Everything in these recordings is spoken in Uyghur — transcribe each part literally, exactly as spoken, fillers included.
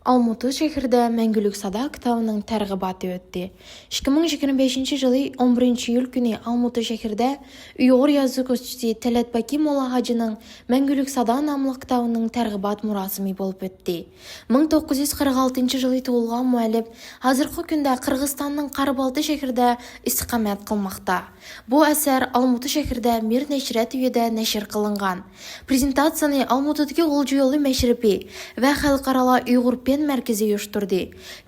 ئالمۇتا شەھىرىدە مەڭگۈلۈك سادا كىتابىنىڭ تەرغىباتى ئۆتتى. ئىككى مىڭ يىگىرمە بەشىنچى يىلى ئون بىرىنچى ئىيۇل كۈنى ئالمۇتا شەھىرىدە ئۇيغۇر يازغۇچىسى تەلئەت باكى مولا ھاجىنىڭ مەڭگۈلۈك سادا ناملىق كىتابىنىڭ تەرغىبات مۇراسىمى بولۇپ ئۆتتى. مىڭ توققۇز يۈز قىرىق ئالتىنچى يىلى تۇغۇلغان مۇئەللىپ ھازىرقى كۈندە قىرغىزىستاننىڭ قارابالتا شەھىرىدە ئىستىقامەت قىلماقتا. بۇ ئەسەر ئالمۇتا شەھىرىدە مىر نەشرىيات ئۆيىدە نەشر قىلىنغان. پرېزېنتاتسىيەنى ئالمۇتىدىكى غۇلجا يولى مەشرىپى ۋە خەلقئارالار ئۇيغۇر پەن مەركىزى ئۇيۇشتۇردى.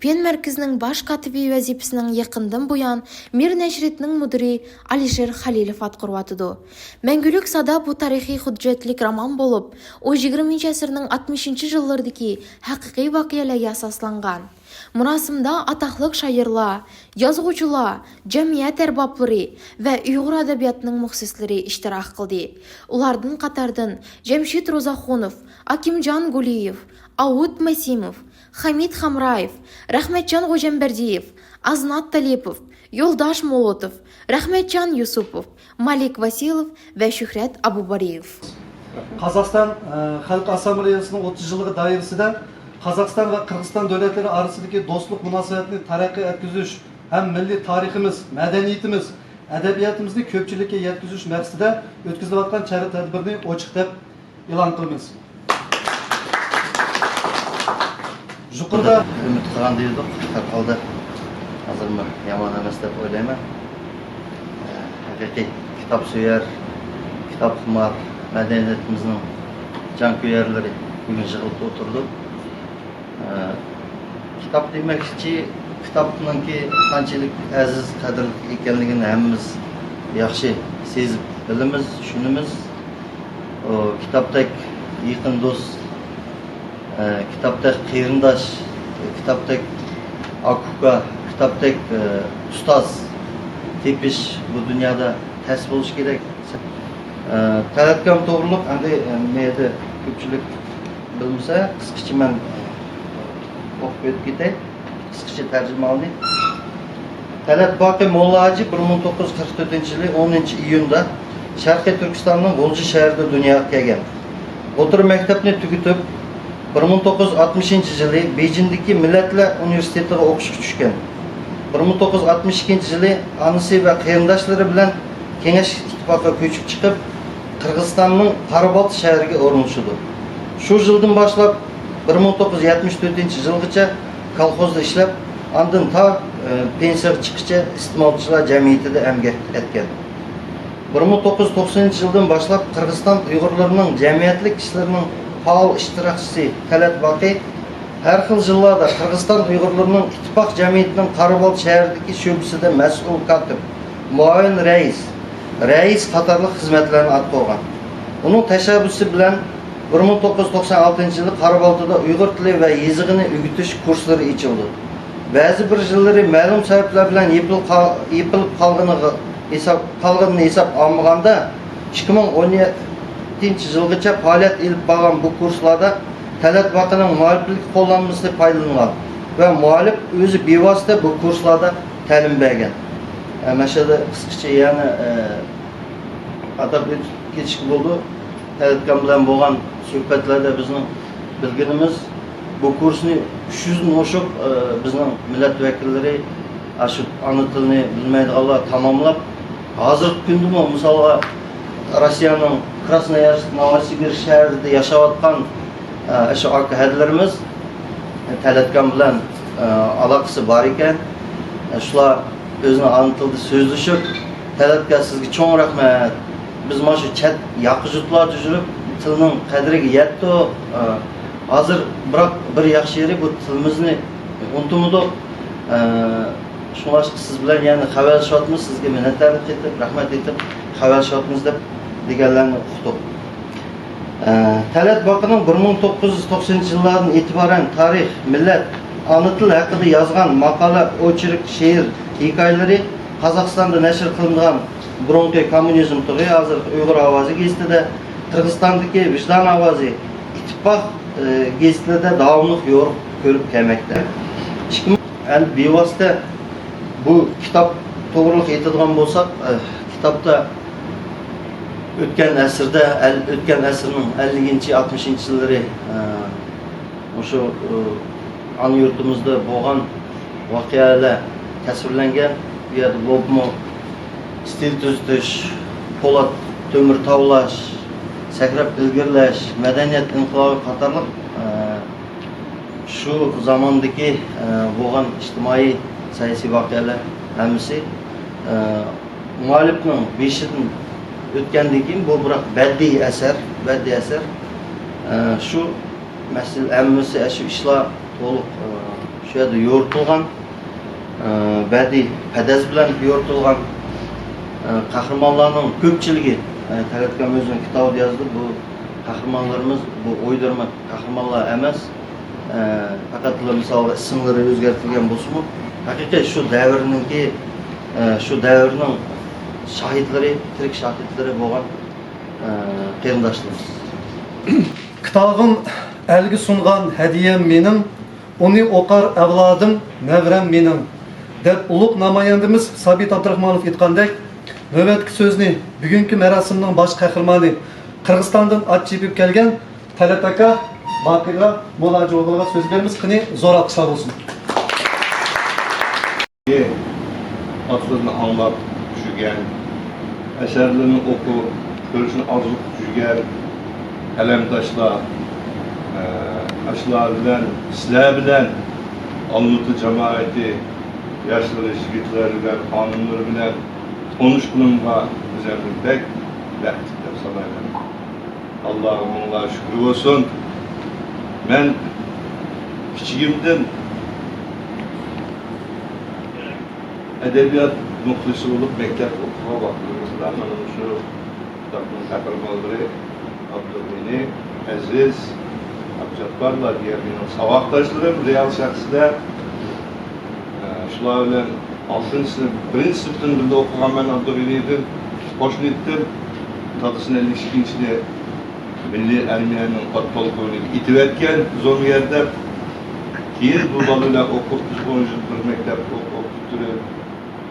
پەن مەركىزىنىڭ باش كاتىپى ۋەزىپىسىنىڭ يېقىندىن بۇيان مىر نەشرىياتىنىڭ مۇدىرى ئالىشىر خەلىلوف ئاتقۇرۇۋاتىدۇ. مەڭگۈلۈك سادا بۇ تارىخىي ھۆججەتلىك رومان بولۇپ، ئۇ يىگىرمىنچى ئەسىرنىڭ ئاتمىشىنچى يىللىرىدىكى ھەقىقىي ۋەقەلەرگە ئاساسلانغان. مۇراسىمدا ئاتاقلىق شائىرلار، يازغۇچىلار، جەمئىيەت ئەربابلىرى ۋە ئۇيغۇر ئەدەبىياتىنىڭ مۇخلىسلىرى ئىشتىراك قىلدى. ئۇلاردىن قاتاردىن جەمشىت روزاخۇنوف، ئاكىمجان گۇلىيېۋ، ئاۋۇت مەسىموف، خەمىت خامرايېف، رەھمەتجان غوجامبەردىيېۋ، ئازنات تالىپوف، يولداش مولوتوف، رەھمەتجان يۈسۈپوف، مالىك ۋاسىلوف ۋە شۆھرەت ئابۇبارىيېۋ. قازاقىستان، ئە، خەلق ئاسسامبلېيەسىنىڭ ئوتتۇز يىللىقى دائىرىسىدە قازاقىستان ۋە قىرغىزىستان دۆلەتلىرى ئارىسىدىكى دوستلۇق مۇناسىۋەتنى تەرەققىي ئەتكۈزۈش ھەم مىللىي تارىخىمىز، مەدەنىيىتىمىز، ئەدەبىياتىمىزنى كۆپچىلىككە يەتكۈزۈش مەقسىتىدە ئۆتكۈزۈلۈۋاتقان چارە-تەدبىرنى ئوچۇق دەپ ئېلان قىلىمىز. يۇقىرىدا ئۈمىد قىلغان دېيىلدۇق، ھەر ھالدا ھازىرمۇ يامان ئەمەس دەپ ئويلايمەن. ھەقىقىي كىتاب سۆيەر، كىتاب خۇمار، مەدەنىيىتىمىزنىڭ جانكۆيەرلىرى بۈگۈن يىغىلىپ ئولتۇردۇق. كىتاب دېمەكچى، كىتابنىڭكى قانچىلىك ئەزىز، قەدىرلىك ئىكەنلىكىنى ھەممىمىز ياخشى سېزىپ بىلىمىز، چۈشىنىمىز. ئۇ كىتابتەك يېقىن دوست، ئە، كىتابتەك قېرىنداش، كىتابتەك ئاكا-ئۇكا، كىتابتەك، ئە، ئۇستاز تېپىش بۇ دۇنيادا تەس بولۇشى كېرەك. ئە، تەلەتكام توغرۇلۇق ئەمدى، ئە، مەيلى كۆپچىلىك بىلمىسە، قىسقىچە مەن، ئە، ئوقۇپ ئۆتۈپ كېتەي. قىسقىچە تەرجىمىھالنى. تەلەت باقى موللا ھاجى بىر مىڭ توققۇز يۈز قىرىق تۆتىنچى يىلى ئونىنچى ئىيۇندا شەرقىي تۈركىستاننىڭ غۇلجا شەھىرىدە دۇنياغا كەلگەن. ئوتتۇرا مەكتەپنى تۈگىتىپ، بىر مىڭ توققۇز يۈز ئاتمىشىنچى يىلى بېيجىڭدىكى مىللەتلەر ئۇنىۋېرسىتېتىغا ئوقۇشقا چۈشكەن. بىر مىڭ توققۇز يۈز ئاتمىش ئىككىنچى يىلى ئانىسى ۋە قېرىنداشلىرى بىلەن كېڭەش ئىتتىپاقىغا كۆچۈپ چىقىپ، قىرغىزىستاننىڭ قارابالتا شەھىرىگە ئورۇنلىشىدۇ. شۇ يىلدىن باشلاپ بىر مىڭ توققۇز يۈز يەتمىش تۆتىنچى يىلغىچە كالخوزدا ئىشلەپ، ئاندىن تا، ئە، پېنسىيەگە چىققىچە ئىستېمالچىلار جەمئىيىتىدە ئەمگەك ئەتكەن. بىر مىڭ توققۇز يۈز توقسىنىنچى يىلدىن باشلاپ قىرغىزىستان ئۇيغۇرلىرىنىڭ جەمئىيەتلىك ئىشلىرىنىڭ پائال ئىشتىراكچىسى تەلەت باقى ھەر خىل يىللاردا قىرغىزىستان ئۇيغۇرلىرىنىڭ ئىتتىپاق جەمئىيىتىنىڭ قارابالتا شەھىرىدىكى شۆبىسىدە مەسئۇل كاتىپ، مۇئاۋىن رەئىس، رەئىس قاتارلىق خىزمەتلەرنى ئاتقۇرغان. ئۇنىڭ تەشەببۇسى بىلەن بىر مىڭ توققۇز يۈز توقسان ئالتىنچى يىلى قارابالتىدا ئۇيغۇر تىلى ۋە يېزىقىنى ئۆگىتىش كۇرسلىرى ئېچىلدى. بەزى بىر يىللىرى مەلۇم سەۋەبلەر بىلەن يېپىلىپ قا-، يېپىلىپ قالغىنىغا ھېساب، قالغىنىنى ھېساب ئالمىغاندا، ئىككى مىڭ ئون يەتتىنچى يىلغىچە پائالىيەت ئېلىپ بارغان بۇ كۇرسلاردا تەلەت باقىنىڭ مۇئەللىپلىك قوللانمىسىنى پايدىلانغان ۋە مۇئەللىپ ئۆزى بىۋاسىتە بۇ كۇرسلاردا تەلىم بەرگەن. ئە، مەشەدە قىسقىچە يەنە، ئە، ئاتاپ ئۆتۈپ كېتىشكە بولىدۇ. تەلەتكام بىلەن بولغان سۆھبەتلەردە بىزنىڭ بىلگىنىمىز، بۇ كۇرسنى ئۈچ يۈزدىن ئوشۇق، ئە، بىزنىڭ مىللەت ۋەكىللىرى ئاشۇ ئانا تىلنى بىلمەيدىغانلار تاماملاپ، ھازىرقى كۈندىمۇ، مىسالغا، روسىيەنىڭ كراسنويارسك، نوۋوسىبىرسك شەھىرىدە ياشاۋاتقان، ئە، ئاشۇ ئاكا ھەدىلىرىمىز، تەلەتكام بىلەن، ئە، ئالاقىسى بار ئىكەن. ئە، شۇلار ئۆزىنىڭ ئانا تىلىدا سۆزلىشىپ، تەلەتكا سىزگە چوڭ رەھمەت. بىز مانا شۇ چەت ياقا يۇرتلاردا يۈرۈپ تىلنىڭ قەدرىگە يەتتۇق. ئە، ھازىر بىراق بىر ياخشى يېرى بۇ تىلىمىزنى ئۇنتۇمىدۇق. ئە، شۇڭلاشقا سىز بىلەن يەنە خەۋەرلىشىۋاتىمىز، سىزگە مىننەتدارلىق ئېيتىپ، رەھمەت ئېيتىپ خەۋەرلىشىۋاتىمىز دەپ دېگەنلەرنى ئۇقتۇق. ئە، تەلەت باقىنىڭ بىر مىڭ توققۇز يۈز توقسىنىنچى يىللاردىن ئېتىبارەن تارىخ، مىللەت، ئانا تىل ھەققىدە يازغان ماقالە، ئوچېرك، شېئىر، ھېكايىلىرى قازاقىستاندا نەشر قىلىنغان بۇرۇنقى كوممۇنىزم تۇغى، ھازىرقى ئۇيغۇر ئاۋازى گېزىتىدە، قىرغىزىستاندىكى ۋىجدان ئاۋازى، ئىتتىپاق، ئە، گېزىتلىرىدە داۋاملىق يورۇق كۆرۈپ كەلمەكتە. ئىككى مىڭ ئەل بىۋاسىتە بۇ كىتاب توغرىلىق ئېيتىدىغان بولساق، ئە، كىتابتا ئۆتكەن ئەسىردە، ئەل-، ئۆتكەن ئەسىرنىڭ ئەللىكىنچى، ئاتمىشىنچى يىللىرى، ئە، مۇشۇ، ئە، ئانا يۇرتىمىزدا بولغان ۋەقەلەر تەسۋىرلەنگەن. بۇ يەردە بولۇپمۇ ئىستىل تۈزىتىش، پولات تۆمۈر تاۋلاش، سەكرەپ ئىلگىرىلەش، مەدەنىيەت ئىنقىلابى قاتارلىق، ئە، شۇ زاماندىكى، ئە، بولغان ئىجتىمائىي سىياسىي ۋەقەلەر ھەممىسى، ئە، مۇئەللىپنىڭ بېشىدىن ئۆتكەندىن كېيىن، بۇ بىراق بەدىئىي ئەسەر، بەدىئىي ئەسەر. ئە، شۇ مەسىلە ھەممىسى، شۇ ئىشلار تولۇق، ئە، شۇ يەردە يورۇتۇلغان، ئە، بەدىئىي پەدەز بىلەن يورۇتۇلغان، ئە، قەھرىمانلارنىڭ كۆپچىلىكى، ئە، تەلەتكەم ئۆزىنىڭ كىتابىدا يازدى، بۇ قەھرىمانلىرىمىز، بۇ ئويدۇرما قەھرىمانلار ئەمەس، ئە، پەقەتلا مىسالغا ئىسىملىرى ئۆزگەرتىلگەن بولسىمۇ، ھەقىقىي شۇ دەۋرنىڭكى، ئە، شۇ دەۋرنىڭ شاھىتلىرى، تىرىك شاھىتلىرى بولغان، ئە، قېرىنداشلىرىمىز. كىتابىم ئەلگە سۇنغان ھەدىيەم مېنىڭ، ئۇنى ئوقار ئەۋلادىم، نەۋرەم مېنىڭ، دەپ ئۇلۇغ نامايەندىمىز سابىت ئابدۇراخمانوف ئېيتقاندەك، نۆۋەتتىكى سۆزنى بۈگۈنكى مەراسىمنىڭ باش قەھرىمانى، قىرغىزىستاندىن ئات چېپىپ كەلگەن تەلەت ئاكا باقىرغا مولاجى ئوغلىغا سۆز بېرىمىز. قېنى، زور ئالقىشلار بولسۇن. ئاتلىرىنى ئاڭلاپ چۈشىگەن، ئەسەرلىرىنى ئوقۇپ، كۆرۈشنى ئارزۇ قىلىپ يۈرگەن قەلەمداشلار، ئە، ئاشۇلار بىلەن، سىلەر بىلەن ئالمۇتا جامائىتى ياشلىرى، يىگىتلەر بىلەن، خانىملىرى بىلەن تونۇشقىنىمغا ئۆزۈمنى بەك بەختلىك دەپ سانايمەن. ئاللاھقا مىڭلار شۈكرى بولسۇن. مەن كىچىكىمدىن ئەدەبىيات مۇخلىسى بولۇپ، مەكتەپتە ئوقۇغان ۋاقتىمىزدا مانا مۇشۇ كىتابنىڭ قەھرىمانلىرى ئابدۇغېنى، ئەزىز، ئابجاپپارلار دېگەن مېنىڭ ساۋاقداشلىرىم، رېئال شەخسلەر. ئە، شۇلار بىلەن ئالتىنچى سىنىپ، بىرىنچى سىنىپتىن بىللە ئوقۇغان مەن ئابدۇغېنىدىن، قوشنا ئىدىم. دادىسىنى ئەللىك ئىككىنچى يىلى مىللىي ئارمىيەنىڭ پودپولكوۋنىكى ئېتىۋەتكەن، زومىيەر دەپ. كېيىن بۇ بالا بىلەن ئوقۇپ، بىز ئون يىل بىر مەكتەپتە ئوقۇپ پۈتتۈرۈپ،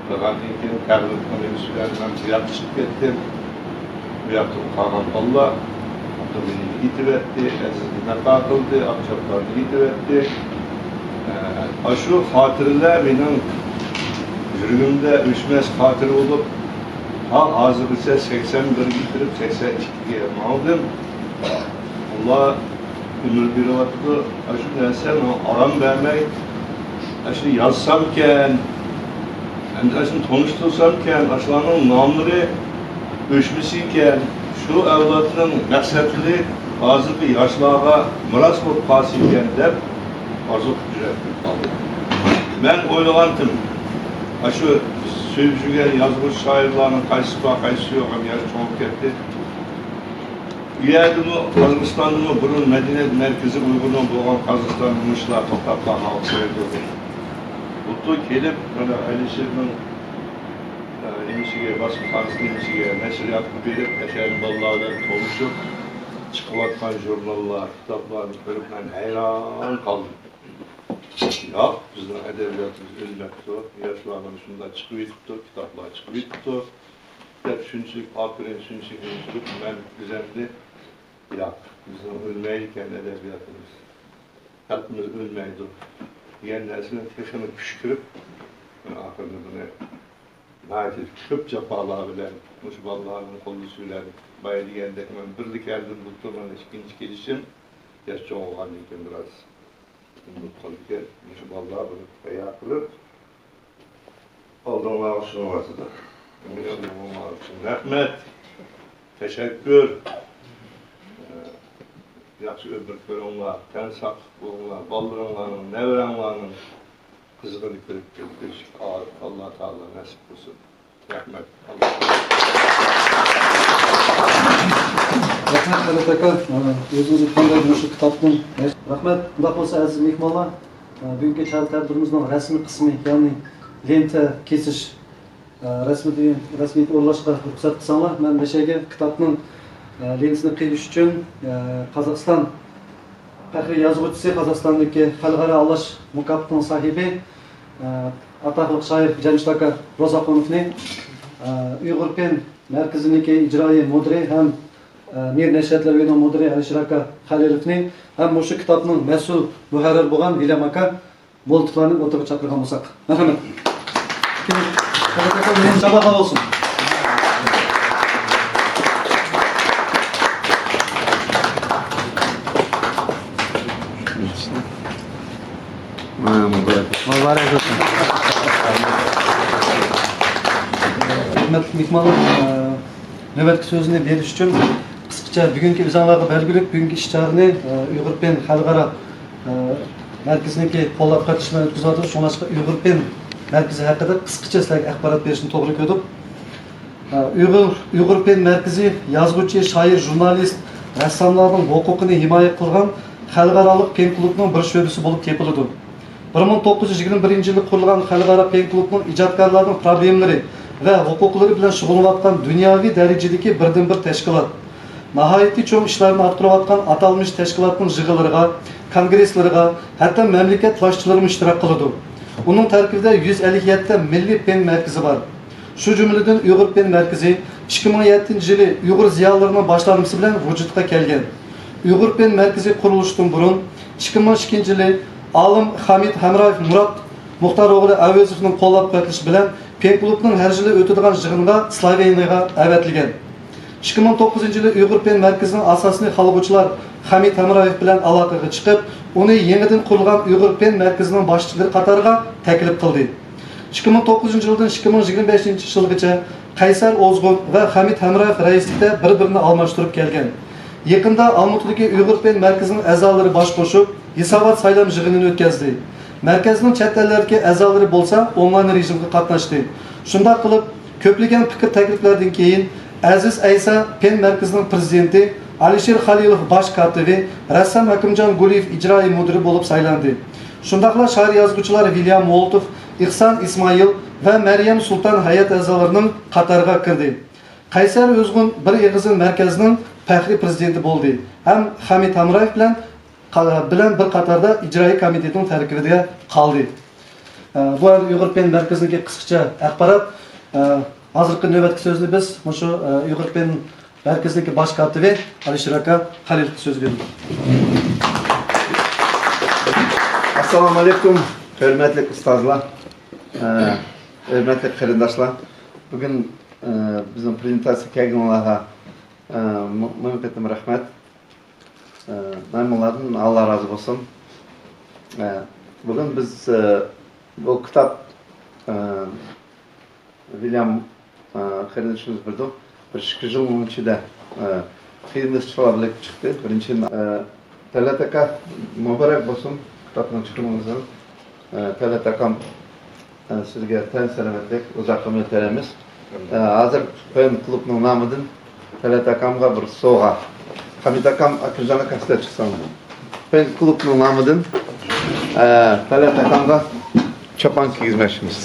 قىلغاندىن كېيىن، تەغلىپ قىلىنىش بىلەن مەن بۇ ياققا چىقىپ كەتتىم. بۇ ياقتا قالغان بالىلار ئابدۇغېنىنى ئېتىۋەتتى، ئەزىزنى نەپە قىلدى، ئابجاپپارنى ئېتىۋەتتى. ئە، ئاشۇ خاتىرىلەر مېنىڭ يۈرىكىمدە ئۆچمەس خاتىرە بولۇپ، تا ھازىرغىچە سەكسەن بىرگە كىرىپ، سەكسەن ئىككىگە ماڭدىم. ئاللا ئۆمۈر بېرىۋاتىدۇ. ئاشۇ نەرسە ماڭا ئارام بەرمەي، ئاشۇنى يازسامكەن، ئەمدى ئاشۇنى تونۇشتۇرسامكەن، ئاشۇلارنىڭ ناملىرى ئۆچمىسىكەن، شۇ ئەۋلادنىڭ مەقسەتلىرى ھازىرقى ياشلارغا مىراس بولۇپ قالسىكەن دەپ ئارزۇ قىلىپ يۈرەتتىم. مەن ئويلىغانتىم، ئاشۇ سۆيۈپ يۈرگەن يازغۇچى شائىرلارنىڭ قايسىسى بار، قايسىسى يوق، ھەم ياش چوڭىيىپ كەتتى. ئۇ يەردىمۇ، قازاقىستاندىمۇ بۇرۇن مەدەنىيەت مەركىزى ئۇيغۇرنىڭ بولغان قازاقىستاندا مۇشۇلار توختاپ قالغان ئوخشايدۇ. بۇلتۇر كېلىپ، مانا ئەلىشىرنىڭ، ئە، نېمىسىگە، باسمىخانىسى نېمىسىگە، نەشرىياتقا بېرىپ، ئەشەدە بالىلار بىلەن تونۇشۇپ، چىقىۋاتقان ژۇرناللار، كىتابلارنى كۆرۈپ، مەن ھەيران قالدىم. ياق، بىزنىڭ ئەدەبىياتىمىز ئۆلمەپتۇ، ياشلارنىڭ شۇنداق چىقىۋېتىپتۇ، كىتابلار چىقىۋېتىپتۇ، دەپ شۇنچىلىك ئاپىرىن، شۇنچىلىك ئۈن سېلىپ، مەن ئۆزۈمنى، ياق، بىزنىڭ ئۆلمەيدىكەن ئەدەبىياتىمىز، خەلقىمىز ئۆلمەيدۇ دېگەن نەرسىنى تېخىمۇ كۈچ كىرىپ، مەن ئاخىرىدا بۇنى ناھايىتى كۆپ جاپالار بىلەن، مۇشۇ بالىلارنىڭ قوللىشى بىلەن، بايا دېگەندەك، مەن بىرلا كەلدىم، بۇلتۇر مانا ئىككىنچى كېلىشىم، ياش چوڭ بولغاندىن كېيىن بىراز ئۇنتۇپ قالىدىكەن. مۇشۇ بالىلار بۇنى تەييار قىلىپ، ئالدىڭلارغا سۇنۇۋاتىدۇ. رەھمەت، تەشەككۈر. ياخشى ئۆمۈر كۆرۈڭلار، تەن ساقلىق بولۇڭلار، بالىلىرىڭلارنىڭ، نەۋرەڭلارنىڭ قىزىقىنى كۆرۈپ، كۆرۈپ كېلىشكە ئاللا تائالا نەسىپ قىلسۇن. رەھمەت. رەھمەت، تەلەت ئاكا. ئۆزىڭىز ئېيتقاندەك، مۇشۇ كىتابنىڭ، رەھمەت. ئۇنداق بولسا، ئەزىز مېھمانلار، بۈگۈنكى چارە تەدبىرىمىزنىڭ رەسمىي قىسمى، يەنى لېنتا كېسىش، رەسمىي، رەسمىيەت ئورۇنلاشقا رۇخسەت قىلساڭلار، مەن مەشەگە كىتابنىڭ لېنتىسىنى قىيىش ئۈچۈن قازاقىستان پەخرىي يازغۇچىسى، قازاقىستاندىكى خەلقئارا ئالاش مۇكاپاتىنىڭ ساھىبى، ئاتاقلىق شائىر جەمشىت ئاكا روزاقۇنوفنى، ئۇيغۇر پېن مەركىزىنىڭكى ئىجرائىي مۇدىرى ھەم مىر نەشرىياتلار ئۆيىنىڭ مۇدىرى ئەلىشىر ئاكا خەلىلوۋنى ھەم مۇشۇ كىتابنىڭ مەسئۇل مۇھەررىرى بولغان ۋىليام ئاكا مولتۇفلارنى ئوتتۇرىغا چاقىرغان بولساق. مەرھەمەت. كېيىن، ساباقا بولسۇن. مۇبارەك. مۇبارەك بولسۇن. ھۆرمەتلىك مېھمانلار، نۆۋەتتىكى سۆزىنى بېرىش ئۈچۈن قىسقىچە بۈگۈنكى ئۆزۈڭلارغا بەلگىلىك، بۈگۈنكى ئىش چاغىنى، ئە، ئۇيغۇر پەن خەلقئارا، ئە، مەركىزىنىڭكى قوللاپ قېلىشى بىلەن ئۆتكۈزۈۋاتىمىز. شۇڭلاشقا ئۇيغۇر پەن مەركىزى ھەققىدە قىسقىچە سىلەرگە ئاخبارات بېرىشنى توغرا كۆردۇق. ئە، ئۇيغۇر، ئۇيغۇر پەن مەركىزى يازغۇچى، شائىر، ژۇرنالىست، رەسساملارنىڭ ھوقۇقىنى ھىمايە قىلغان خەلقئارالىق پەن كۇلۇبىنىڭ بىر شۆبىسى بولۇپ تېپىلىدۇ. بىر مىڭ توققۇز يۈز يىگىرمە بىرىنچى يىلى قۇرۇلغان خەلقئارا پەن كۇلۇبنىڭ ئىجادكارلارنىڭ پىروبلېمىلىرى ۋە ھوقۇقلىرى بىلەن شۇغۇللىنىۋاتقان دۇنياۋى دەرىجىدىكى بىردىنبىر تەشكىلات. ناھايىتى چوڭ ئىشلارنى ئاتقۇرۇۋاتقان ئاتالمىش تەشكىلاتنىڭ يىغىنلىرىغا، كونگرېسلىرىغا، ھەتتا مەملىكەت باشچىلىرىمۇ ئىشتىراك قىلىدۇ. ئۇنىڭ تەركىبىدە يۈز ئەللىك يەتتە مىللىي پەن مەركىزى بار. شۇ جۈملىدىن ئۇيغۇر پەن مەركىزى ئىككى مىڭ يەتتىنچى يىلى ئۇيغۇر زىيالىيلىرىنىڭ باشلامچىسى بىلەن ۋۇجۇدقا كەلگەن. ئۇيغۇر پەن مەركىزى قۇرۇلۇشتىن بۇرۇن، ئىككى مىڭ ئىككىنچى يىلى ئالىم خامىت ھەمرايېف مۇرات مۇختار ئوغلى ئەۋەزوفنىڭ قوللاپ قۇۋۋەتلىشى بىلەن پەن كۇلۇبنىڭ ھەر يىلى ئۆتىدىغان يىغىنىغا سلوۋېنىيەگە ئەۋەتىلگەن. ئىككى مىڭ توققۇزىنچى يىلى ئۇيغۇر پەن مەركىزىنىڭ ئاساسىي قوللىغۇچىلار خامىت ھەمرايېف بىلەن ئالاقىگە چىقىپ، ئۇنى يېڭىدىن قۇرۇلغان ئۇيغۇر پەن مەركىزىنىڭ باشلىقلىرى قاتارىغا تەكلىپ قىلدى. ئىككى مىڭ توققۇزىنچى يىلدىن ئىككى مىڭ يىگىرمە بەشىنچى يىلغىچە قەيسەر ئوزغۇن ۋە خامىت ھەمرايېف رەئىسلىكتە بىر-بىرىنى ئالماشتۇرۇپ كەلگەن. يېقىندا ئالمۇتىدىكى ئۇيغۇر پەن مەركىزىنىڭ ئەزالىرى باش قوشۇپ، ھېسابات سايلام يىغىنىنى ئۆتكۈزدى. مەركەزنىڭ چەت ئەللەردىكى ئەزالىرى بولسا ئونلاين رېجىمغا قاتناشتى. شۇنداق قىلىپ، كۆپلىگەن پىكىر تەكلىپلەردىن كېيىن، ئەزىز ئەيسا پەن مەركىزىنىڭ پىرېزىدېنتى، ئالىشىر خەلىلوف باش كاتىبى، رەسسام ھەكىمجان گۇلىيېف ئىجرائىي مۇدىرى بولۇپ سايلاندى. شۇنداقلا شائىر-يازغۇچىلار ۋىليام مولتوف، ئېھسان ئىسمائىل ۋە مەريەم سۇلتان ھەيئەت ئەزالىرىنىڭ قاتارىغا كىردى. قەيسەر ئۆزغۇن بىر ئېغىزدىن مەركەزنىڭ پەخرىي پىرېزىدېنتى بولدى ھەم خامىت ھەمرايېف بىلەن قا-، بىلەن بىر قاتاردا ئىجرائىي كومىتېتنىڭ تەركىبىدە قالدى. ئە، بۇ ھەقتە ئۇيغۇر پەن مەركىزىنىڭكى قىسقىچە ئاخبارات. ئە، ھازىرقى نۆۋەتتىكى سۆزنى بىز مۇشۇ، ئە، ئۇيغۇر پەن مەركىزىنىڭكى باش كاتىپى ئالىشىر ئاكا خەلىلوۋقا سۆز بېرىمىز. ئەسسالامۇ ئەلەيكۇم، ھۆرمەتلىك ئۇستازلار، ئە، ھۆرمەتلىك قېرىنداشلار. بۈگۈن، ئە، بىزنىڭ پرېزېنتاتسىيە كەلگىنىڭلارغا، ئە، مۇ-، مىڭ قېتىم رەھمەت. ئە، مەمنۇنلاردىن ئاللا رازى بولسۇن. ئە، بۈگۈن بىز، ئە، بۇ كىتاب، ئە، ۋىليام، ئە، قېرىندىشىمىز بىردۇق. بىر ئىككى يىلنىڭ ئىچىدە، ئە، قىيىن ئىشلار بىلەن چىقتى. بىرىنچى، ئە، تەلئەت ئاكا، مۇبارەك بولسۇن كىتابنىڭ چىقىمىڭىزنىڭ. ئە، تەلئەت ئاكام، ئە، سىزگە تەن سالامەتلىك، ئۇزاق ئۆمۈر تىلەيمىز. ئە، ھازىر پەن كۇلۇبنىڭ نامىدىن تەلئەت ئاكامغا بىر سوۋغا. خامىت ئاكام، ئاكىرجان ئاكا، سىلەر چىقساڭلار. پەن كۇلۇبنىڭ نامىدىن، ئە، تەلئەت ئاكامغا چاپان كىيگۈزمەكچىمىز.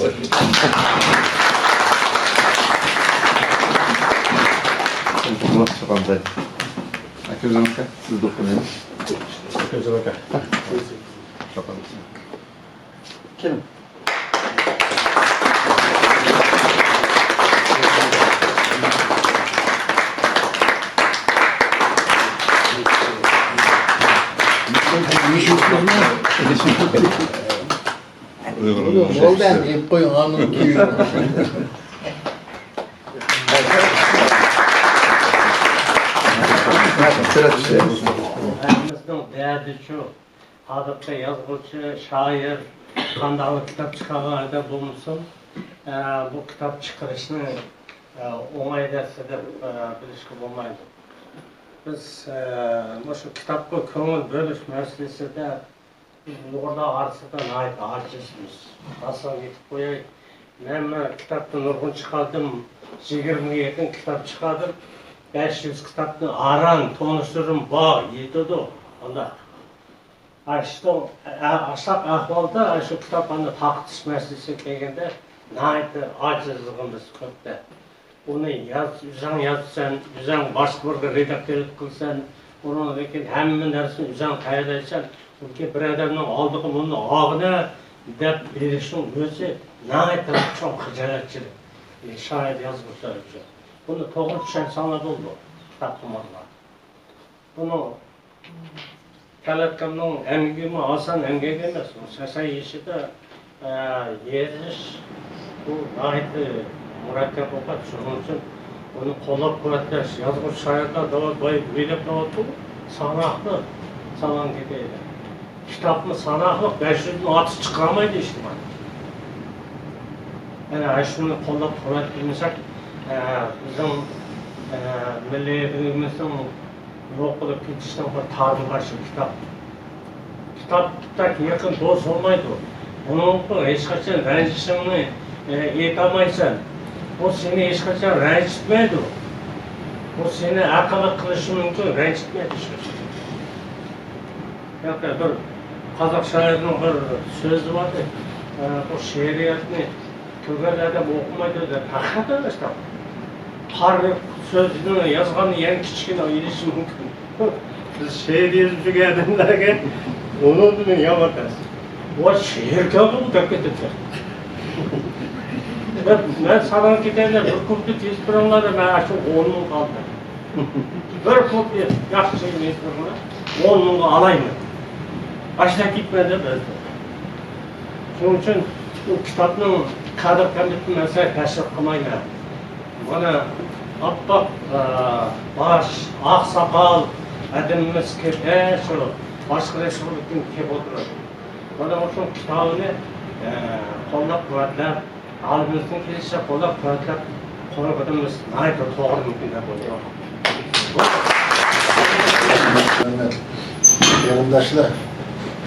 چاپان بەر. ئاكىرجان ئاكا، سىز دوقۇنۇڭ. ئاكىرجان ئاكا. چاپان. كېلىڭ. بولدى ئەمدى، يېپىپ قويۇڭ، ئاندىن كېيىن. بىزنىڭ دەردى شۇ. ئادەتتە يازغۇچى، شائىر قانداقلا كىتاب چىقارغان ئادەم بولمىسۇن، ئە، بۇ كىتاب چىقىرىشنى، ئە، ئوڭاي نەرسە دەپ، ئە، بىلىشكە بولمايدۇ. بىز، ئە، مۇشۇ كىتابقا كۆڭۈل بۆلۈش مەسىلىسىدە بىز ئۇيغۇرلار ئارىسىدا ناھايىتى ئاجىزمىز. راستىنى ئېيتىپ قوياي، مەن، مەن كىتابنى نۇرغۇن چىقاردىم، يىگىرمىگە يېقىن كىتاب چىقاردىم، بەش يۈز كىتابنى ئاران تونۇشلىرىم بار، يېتىدۇ، ئانداق. ئاشۇ، ئاشۇنداق ئەھۋالدا ئاشۇ كىتاب ئاندىن تارقىتىش مەسىلىسىگە كەلگەندە ناھايىتى ئاجىزلىقىمىز كۆپتە. ئۇنى ياز، ئۆزۈڭ يازىسەن، ئۆزۈڭ باشقا بىرگە رېداكتورلۇق قىلىسەن، ئۇنىڭدىن كېيىن ھەممە نەرسىنى ئۆزۈڭ تەييارلايسەن. بۇنىڭكى بىر ئادەمنىڭ ئالدىغا مۇنى ئالغىنە دەپ بېرىشنىڭ ئۆزى ناھايىتى چوڭ خىجالەتچىلىك، شائىر يازغۇچىلار ئۈچۈن. بۇنى توغرا چۈشەنسەڭلار بولىدۇ، كىتابخۇمارلار. بۇنىڭ تەلەتكەمنىڭ ئەمگىكىمۇ ئاسان ئەمگەك ئەمەس. ئۇ سەكسەن يېشىدا، ئە، يېزىش، بۇ ناھايىتى مۇرەككەپ ئوقەت. شۇنىڭ ئۈچۈن ئۇنى قوللاپ قۇۋۋەتلەش، يازغۇچى شائىرلار دەۋاتىدۇ، باي ئۆيلەپ دەۋاتىدۇ، ساناقلىق سالام كېتەيلى. كىتابمۇ ساناقلىق، بەش يۈزدىن ئارتۇق چىقارمايدۇ ئىجتىمائىي. يەنە شۇنى قوللاپ قۇۋۋەتلىمىسەك، ئە، بىزنىڭ، ئە، مىللىيلىكىمىزنىڭ يوق بولۇپ كېتىشىنىڭ بىر تارىمى بار شۇ كىتاب. كىتاب بەك يېقىن دوست بولمايدۇ. ئۇنىڭغا ھېچقاچان رەنجىشىڭنى، ئە، ئېيتالمايسەن. ئۇ سېنى ھېچقاچان رەنجىتمەيدۇ. ئۇ سېنى ھەققىلىق قىلىشى مۇمكىن، رەنجىتمەيدۇ ھېچقاچان. ياق، بىر قازاق شائىرىنىڭ بىر سۆزى بار ئىدى. ئە، بۇ شېئىرىيەتنى تۆگەن ئادەم ئوقۇمايدۇ دەپ، ھەقىقەتەن ئىشتە. قارى سۆزىنى يازغاننى يەنە كىچىكىنە ئېلىشى مۇمكىن. بىز شېئىر يېزىپ يۈرگەن ئادەملەرگە ئۇنىڭدىن يامان تەس. ۋاي، شېئىركەن بۇ دەپ كېتىپتۇ. مەن سالام كېتەيلى، بىر كوپىيە يېزىپ بېرىڭلار، مەن شۇ ئون مىڭ قالدى. بىر كوپىيە ياخشى يېزىپ بېرىڭلار، ئون مىڭغا ئالايمەن. ئاشۇنداق كېتىپ مەن دەپ يازدىم. شۇنىڭ ئۈچۈن ئۇ كىتابنىڭ قەدىر-قىممىتىنى مەن سەل تەشۋىق قىلمايمەن. مانا ئاپئاق، ئە، باش، ئاق ساقال ئادىمىمىز كۆپ، ھە، شۇ باشقا رەسىملىكتىن كېلىپ ئولتۇرىدۇ. مانا مۇشۇ كىتابىنى، ئە، قوللاپ-قۇۋۋەتلەپ، ھالىمىزدىن كېلىشىچە قوللاپ-قۇۋۋەتلەپ قويغىنىمىز ناھايىتى توغرىمىكىن دەپ ئويلايمەن. ھۆرمەتلىك قېرىنداشلار،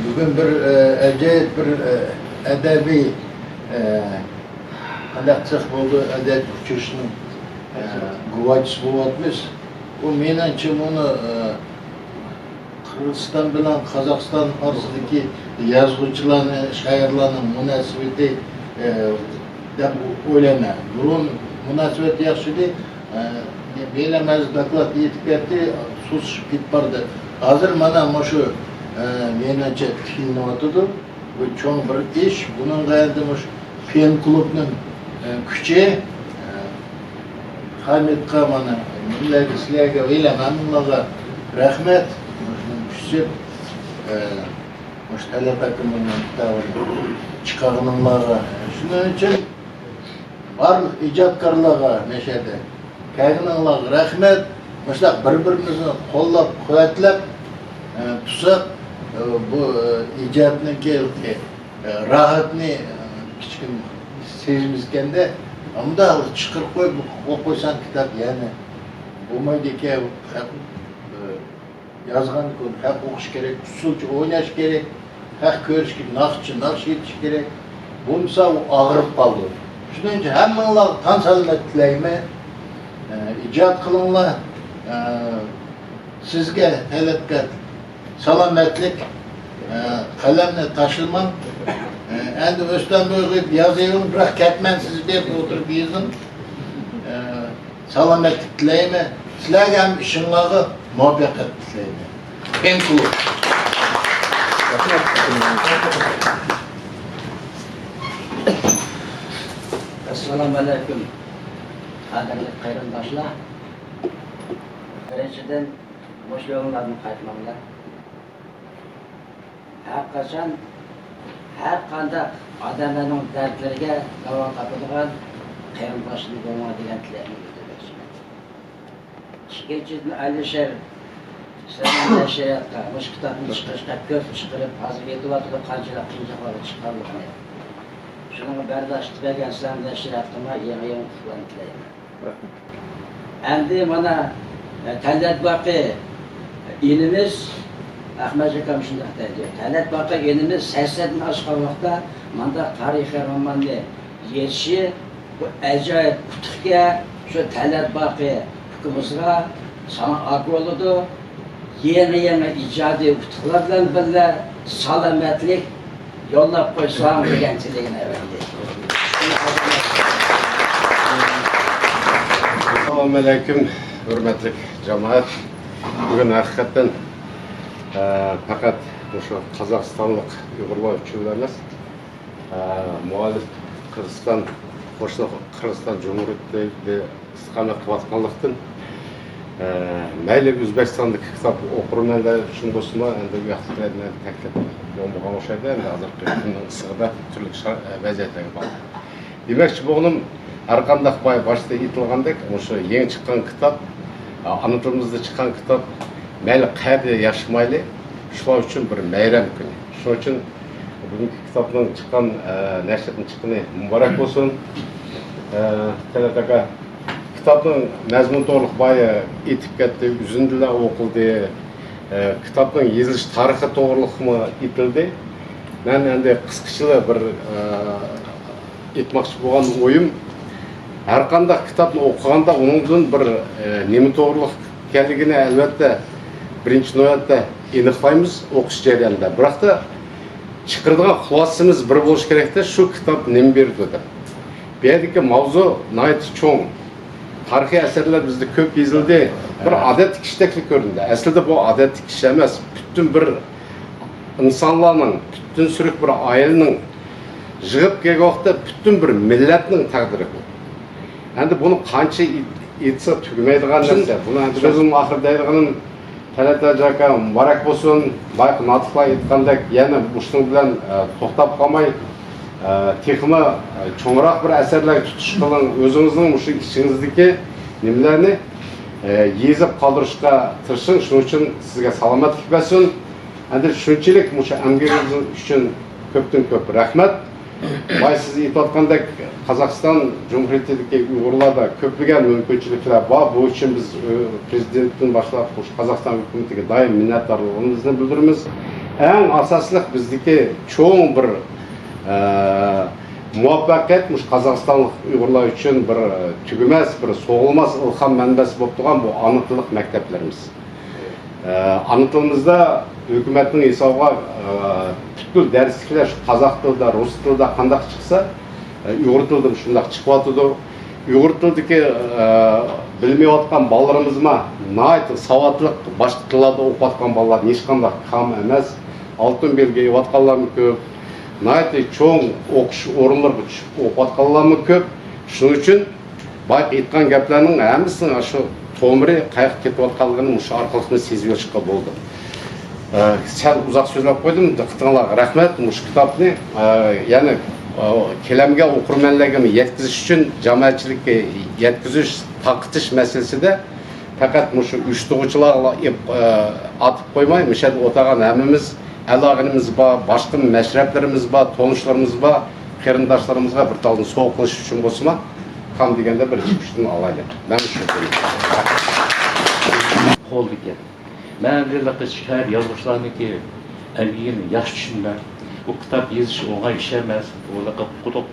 بۈگۈن بىر، ئە، ئەجايىپ بىر، ئە، ئەدەبىي، ئە، قانداق دېسەك بولىدۇ، ئەدەبىي ئۇچرىشىشنىڭ، ئە، گۇۋاھچىسى بولۇۋاتىمىز. بۇ مېنىڭچە بۇنى، ئە، قىرغىزىستان بىلەن قازاقىستان ئارىسىدىكى يازغۇچىلارنى، شائىرلارنىڭ مۇناسىۋىتى، ئە، دەپ ئويلايمەن. بۇرۇن مۇناسىۋەت ياخشى ئىدى. ئە، بىلەن ھازىر دوكلات يېتىپ كەتتى، سۇسلىشىپ كېتىپ باردى. ھازىر مانا مۇشۇ، ئە، مېنىڭچە تىكلىنىۋاتىدۇ. بۇ چوڭ بىر ئىش. بۇنىڭغا ئەمدى مۇشۇ پېن كۇلۇبنىڭ، ئە، كۈچى، ئە، خامىتقا مانا نېمىلەرگە، سىلەرگە ۋەيلەن ھەممىڭلارغا رەھمەت. مۇشۇنىڭ كۈچى، ئە، مۇشۇ تەلەت ئاكىمىزنىڭ كىتابىنى چىقارغىنىڭلارغا. شۇنىڭ ئۈچۈن بارلىق ئىجادكارلارغا، مەشەدە كەلگىنىڭلارغا رەھمەت. مۇشۇنداق بىر-بىرىمىزنى قوللاپ-قۇۋۋەتلەپ، ئە، تۇرساق، ئە، بۇ، ئە، ئىجادنىڭكى، ئە، راھەتنى، ئە، كىچىككىنە سېزىمىزكەندە، ئۇنداق چىقىرىپ قويۇپ، ئوقۇپ قويساڭ كىتاب يەنە بولمايدىكەن. ئە، يازغاندىن كېيىن ھەق ئوقۇش كېرەك، ئۇسسۇلچە ئويناش كېرەك، ھەق كۆرۈش كېرەك، ناخشىچە ناخشا ئېيتىش كېرەك. بولمىسا ئۇ ئاغرىپ قالىدۇ. شۇنىڭ ئۈچۈن ھەممىڭلارغا تەن سالامەت تىلەيمەن. ئە، ئىجاد قىلىڭلار. ئە، سىزگە تەلەتكە سالامەتلىك، ئە، قەلەمنى تاشلىماڭ. ئە، ئەمدى ئۆستەڭ بويىغا يازىۋېرىڭ، بىراق كەتمەن سىز دەپ ئولتۇرۇپ يېزىڭ. ئە، سالامەتلىك تىلەيمەن. سىلەرگە ھەم ئىشىڭلارغا مۇۋەپپەقىيەت تىلەيمەن. ئەسسالامۇئەلەيكۇم، قەدىرلىك قېرىنداشلار. بىرىنچىدىن، مۇشۇ يوللاردىن قايتماڭلار. ھەر قاچان ھەر قانداق ئادەملەرنىڭ دەردلىرىگە داۋا تاپىدىغان قېرىنداشلىرىڭ بولۇڭلار دېگەن تىلەكنى بىلدۈرمەكچىمەن. ئىككىنچىدىن، ئەلىشىر، سىلەرنىڭ نەشرىياتقا مۇشۇ كىتابنى چىقىرىشقا كۆز چىقىرىپ، ھازىر ئېيتىۋاتىدۇ قانچىلىك قىيىنچىلىقلارغا چىققانلىقىنى. شۇنىڭغا بەرداشلىق بەرگەن سىلەرنىڭ نەشرىياتقىمۇ يېڭى يېڭى ئۇتۇقلارنى تىلەيمەن. ئەمدى مانا، ئە، تەلەت باقى ئىنىمىز، ئەخمەت ئاكام شۇنداق دەيدۇ. تەلەت باقى ئىنىمىز سەكسەندىن ئاشقان ۋاقىتتا مانداق تارىخىي روماننى يېزىشى، بۇ ئاجايىپ ئۇتۇقكەن. شۇ تەلەت باقى ئۇكىمىزغا، ساڭا ئاكا بولىدۇ. يېڭى-يېڭى ئىجادىي ئۇتۇقلار بىلەن بىللە سالامەتلىك يوللاپ قويساڭ دېگەن تىلىكىنى ئەۋەتتى. ئەسسالامۇئەلەيكۇم، ھۆرمەتلىك جامائەت. بۈگۈن ھەقىقەتەن، ئە، پەقەت مۇشۇ قازاقىستانلىق ئۇيغۇرلار ئۈچۈنلا ئەمەس، ئە، مۇئەللىپ قىرغىزىستان، قوشنا قىرغىزىستان جۇمھۇرىيىتىدە ئىستىقامەت قىلىۋاتقانلىقتىن، ئە، مەيلى ئۆزبېكىستاندىكى كىتاب ئوقۇرمەنلەر ئۈچۈن بولسىمۇ، ئەمدى ئۇ ياقتىكىلەردىن تەكلىپ بولمىغان ئوخشايدۇ. ئەمدى ھازىرقى كۈننىڭ ئىسسىقىدا تۈرلۈك شا-، ۋەزىيەتلەرگە باغلىق. دېمەكچى بولغىنىم، ھەرقانداق باي-، باشتا ئېيتىلغاندەك، مۇشۇ يېڭى چىققان كىتاب، ئانا تىلىمىزدا چىققان كىتاب، مەيلى قەيەردە ياشىمايلى، شۇلار ئۈچۈن بىر مەيرەم كۈنى. شۇنىڭ ئۈچۈن بۈگۈنكى كىتابنىڭ چىققان، ئە، نەشرىياتنىڭ چىققىنى مۇبارەك بولسۇن. ئە، تەلەت ئاكا، كىتابنىڭ مەزمۇن توغرۇلۇق بايا ئېيتىپ كەتتى، ئۈزۈندىلەر ئوقۇلدى. ئە، كىتابنىڭ يېزىلىش تارىخى توغرۇلۇقمۇ ئېيتىلدى. مەن ئەمدى قىسقىچىلا بىر، ئە، ئېيتماقچى بولغان ئويۇم، ھەرقانداق كىتابنى ئوقۇغاندا ئۇنىڭدىن بىر، ئە، نېمە توغرۇلۇق ئىكەنلىكىنى، ئەلۋەتتە، بىرىنچى نۆۋەتتە ئېنىقلايمىز ئوقۇش جەريانىدا. بىراقتا، چىقىرىدىغان خۇلاسىمىز بىر بولۇشى كېرەكتە، شۇ كىتاب نېمە بېرىدۇ دەپ. بۇ يەردىكى ماۋزۇ ناھايىتى چوڭ. تارىخىي ئەسەرلەر بىزدە كۆپ يېزىلدى. بىر ئادەتتىكى ئىشتەكلا كۆرۈندى. ئەسلىدە بۇ ئادەتتىكى ئىش ئەمەس. پۈتۈن بىر ئىنسانلارنىڭ، پۈتۈن سۈرۈك بىر ئائىلىنىڭ يىغىپ كەلگەن ۋاقىتتا پۈتۈن بىر مىللەتنىڭ تەقدىرى بۇ. ئەمدى بۇنى قانچە ئېيت-، ئېيتسا تۈگىمەيدىغان نەرسە. بۇنى ئەمدى سۆزۈمنى ئاخىرىدا دەيدىغىنىم، تەلەت ھاجى ئاكا مۇبارەك بولسۇن. بايىقى ناتىقلار ئېيتقاندەك، يەنە مۇشۇنىڭ بىلەن، ئە، توختاپ قالماي، ئە، تېخىمۇ، ئە، چوڭراق بىر ئەسەرلەرگە تۇتۇش قىلىڭ. ئۆزىڭىزنىڭ مۇشۇ ئىچىڭىزدىكى نېمىلەرنى، ئە، يېزىپ قالدۇرۇشقا تىرىشىڭ. شۇنىڭ ئۈچۈن سىزگە سالامەتلىك بەرسۇن. ئەمدى شۇنچىلىك مۇشۇ ئەمگىكىڭىز ئۈچۈن كۆپتىن كۆپ رەھمەت. بايا سىز ئېيتىۋاتقاندەك، قازاقىستان جۇمھۇرىيىتىدىكى ئۇيغۇرلاردا كۆپلىگەن مۇمكىنچىلىكلەر بار. بۇ ئۈچۈن بىز، ئۆ، پىرېزىدېنتتىن باشلاپ، مۇشۇ قازاقىستان ھۆكۈمىتىگە دائىم مىننەتدارلىقىمىزنى بىلدۈرىمىز. ئەڭ ئاساسلىق بىزدىكى چوڭ بىر، ئە، مۇۋەپپەقىيەت مۇشۇ قازاقىستانلىق ئۇيغۇرلار ئۈچۈن بىر، ئە، تۈگىمەس، بىر سوغۇلماس ئىلھام مەنبەسى بولۇپ تۇرغان بۇ ئانا تىللىق مەكتەپلىرىمىز. ئانا تىلىمىزدا ھۆكۈمەتنىڭ ھېسابىغا، ئە، پۈتكۈل دەرسلىكلەر شۇ قازاق تىلىدا، رۇس تىلىدا قانداق چىقسا، ئە، ئۇيغۇر تىلىدىمۇ شۇنداق چىقىۋاتىدۇ. ئۇيغۇر تىلىدىكى، ئە، بىلمەيۋاتقان بالىلىرىمىزمۇ ناھايىتى ساۋاتلىق، باشقا تىللاردا ئوقۇۋاتقان بالىلاردىن ھېچقانداق كام ئەمەس. ئالتۇن بەلگە ئېلىۋاتقانلارمۇ كۆپ. ناھايىتى چوڭ ئوقۇش ئورۇنلىرىغا چۈشۈپ ئوقۇۋاتقانلارمۇ كۆپ. شۇنىڭ ئۈچۈن بايىقى ئېيتقان گەپلەرنىڭ ھەممىسىنىڭ شۇ تومۇرى قاياققا كېتىۋاتقانلىقىنى مۇشۇ ئارقىلىقلا سېزىۋېلىشقا بولىدۇ. ئە، سەل ئۇزاق سۆزلەپ قويدۇم، دىققىتىڭلارغا رەھمەت. مۇشۇ كىتابنى، ئە، يەنە، ئە، كېلەمگە ئوقۇرمەنلەرگىمۇ يەتكۈزۈش ئۈچۈن جامائەتچىلىككە يەتكۈزۈش، تارقىتىش مەسىلىسىدە پەقەت مۇشۇ ئۇيۇشتۇرغۇچىلارغا ئېپ-، ئە، ئاتىپ قويماي، مۇشۇ يەردە ئولتۇرغان ھەممىمىز ئەلاقىمىز بار، باشقا مەشرەپلىرىمىز بار، تونۇشلىرىمىز بار، قېرىنداشلىرىمىزغا بىر تالدىن سوۋغا قىلىش ئۈچۈن بولسىمۇ، كام دېگەندە بىر ئىككى ئۈچتىن ئالايلى. مەن شۇ. قولدىكى. مەن ھېلىقى شائىر يازغۇچىلارنىڭكى ئەمگىكىنى ياخشى چۈشىنىمەن. بۇ كىتاب يېزىش ئوڭاي ئىش ئەمەس. بۇ ھېلىقى قۇدۇق،